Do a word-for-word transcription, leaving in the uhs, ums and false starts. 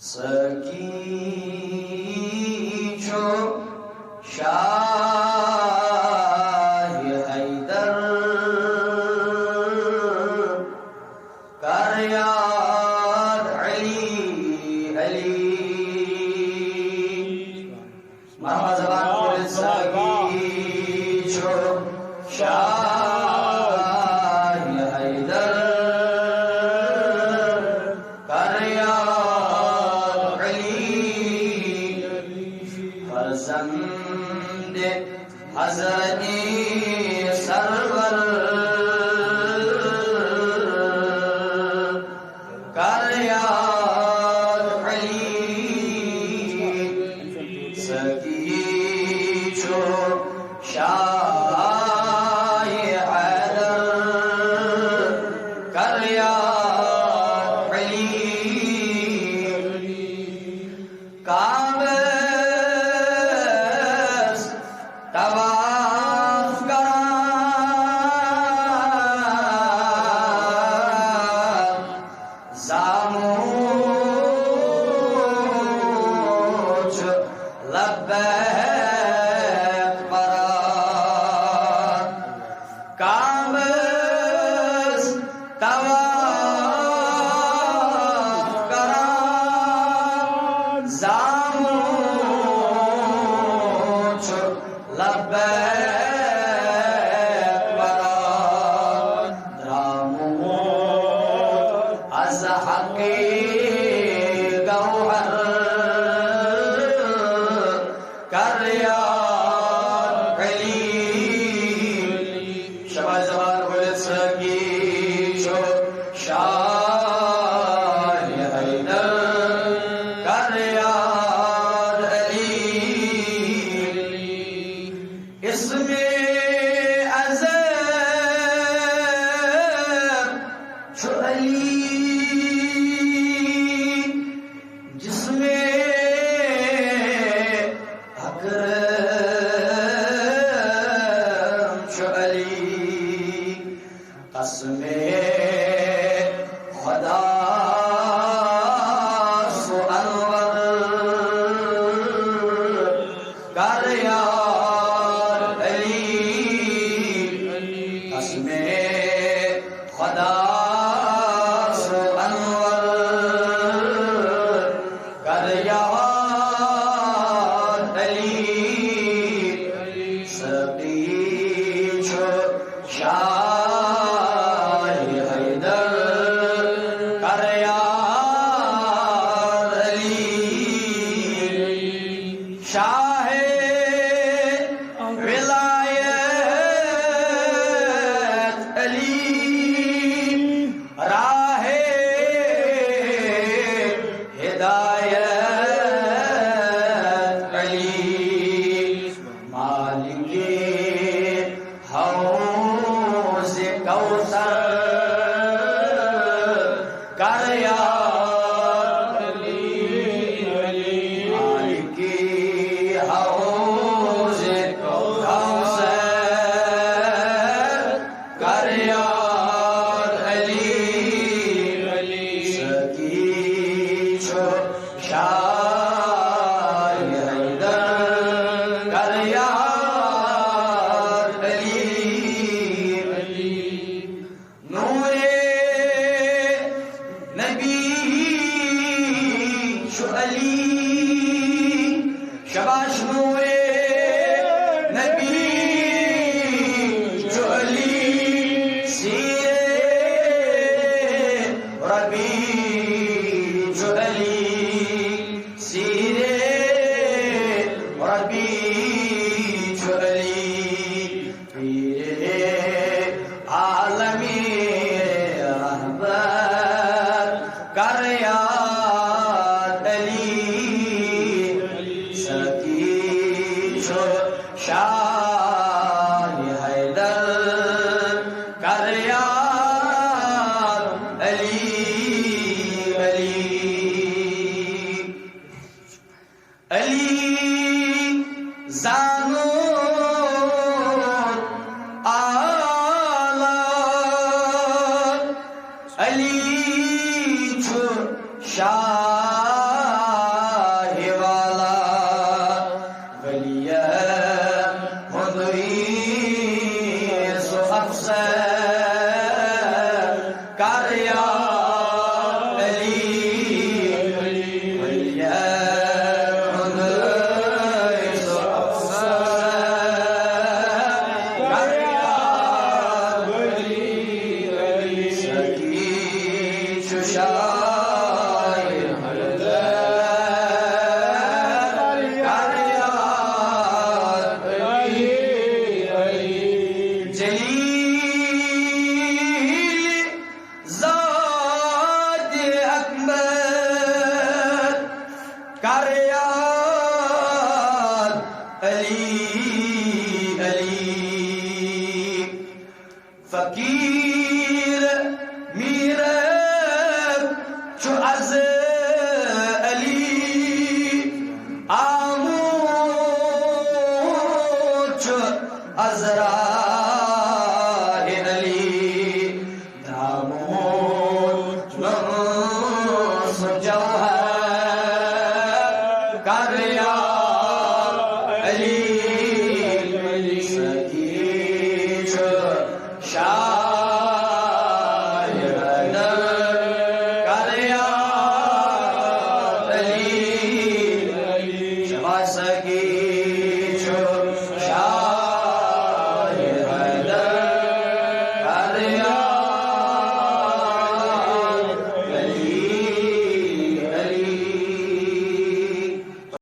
ساقی چھُ شاہ حیدر، کر یاد علی، علی۔ مرحبا زبان کھولِتھ، ساقی چھُ شاہ حیدر، کر یاد علی، فرزند حضرت سرور، کر یاد علی۔ ساقی چھُ شاہ حیدر، کر یاد علی۔ کعبس طواف کران، زامُت چھُ لبیک پران۔ کعبس طواف کران، زامُت چھُ لبیک پران۔ درامُت از حقِ گوہر، کر یاد علی۔ شباش زبان کھولِتھ، ساقی چھُ شاہ حیدر، کر یاد علی۔ اسمِ اعظم چھُ علی، جسمِ اکرم چھُ علی، قسمِ خدا سُہ انور، کر یاد علی۔ قسمِ خدا سُہ انور، کر یاد علی۔ ساقی چھُ شاہ حیدر، کر یاد علی۔ شاہ ولایت علی، راہ ہدایت علی، مالکِ حوضِ کوثر، کر یاد علی۔ مالکِ حوضِ کوثر، کر یاد علی۔ ساقی چھُ شاہ حیدر، کر یاد علی۔ نورِ نبی چھُ علی، شباش۔ نورِ نبی چھُ علی، سیرِ ربی چھُ علی، سیرِ ربی چھُ علی۔ پیرِ عالمِ رحمت، کر یاد علی۔ ساقی چھُ شاہ حیدر، کر یاد علی، علی۔ علی زانُن اعلیٰ، علی چھُ شاہ Amen.